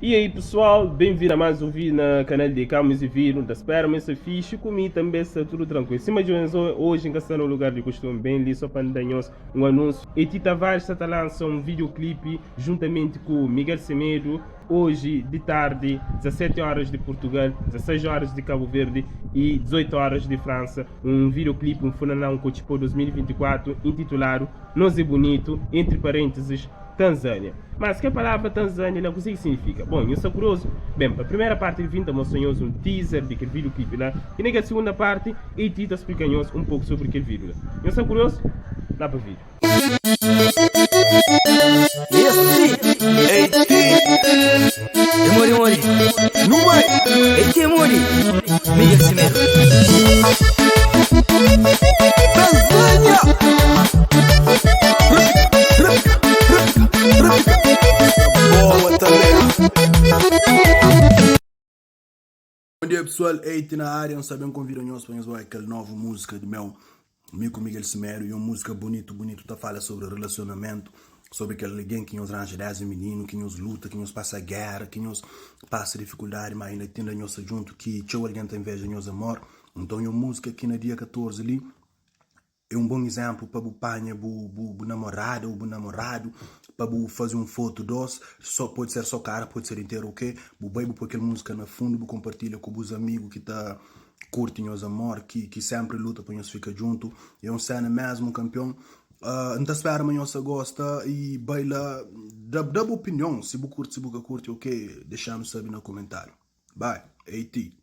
E aí pessoal, bem-vindo a mais um vídeo na canal de Camus e Vídeo. Tá espero mas está fixe comigo também está tudo tranquilo. Cima de hoje em está no lugar de costume, bem ali só para dar um anúncio. E Tita Tavares está a lançar um videoclipe juntamente com Miguel Semedo hoje de tarde, 17 horas de Portugal, 16 horas de Cabo Verde e 18 horas de França. Um videoclipe, um Funanão Cochipo 2024 intitulado Nós é Bonito, entre parênteses, Tanzânia. Mas que a palavra Tanzânia não o que significa? Bom, eu sou curioso. Bem, a primeira parte de vinda mostrou um teaser de aquele videoclipe lá. E na segunda parte, e Tita explica um pouco sobre aquele vídeo lá. Eu sou curioso? Dá para vídeo. Mori mori. Numai. Eti mori. Miguel Semedo. Tanzânia. Boa também. Bom dia pessoal, Eite na área, não sabem convido nós para nós aquela nova música de meu amigo Miguel Semedo e uma música bonito, bonito, tá fala sobre relacionamento, sobre aquele alguém que nos arranja 10 menino, que nos luta, que nos passa guerra, que nos passa dificuldade, mas ainda tem nós junto que tchau alguém tem inveja nos amor. Então, uma música aqui na dia 14 ali é um bom exemplo para bu panha bu, bu, bu namorada ou bu namorado para bu fazer um foto dos só pode ser só cara pode ser inteiro ok bu vai bu pôr aquela música na fundo bu compartilha com os amigos que tá curtem os amor que que sempre luta para nós ficar junto é um cena mesmo campeão uh, não tá espera mas nós gosta e baila dá, dá boa opinião se bu curte se bu curte ok deixando saber no comentário bye AT.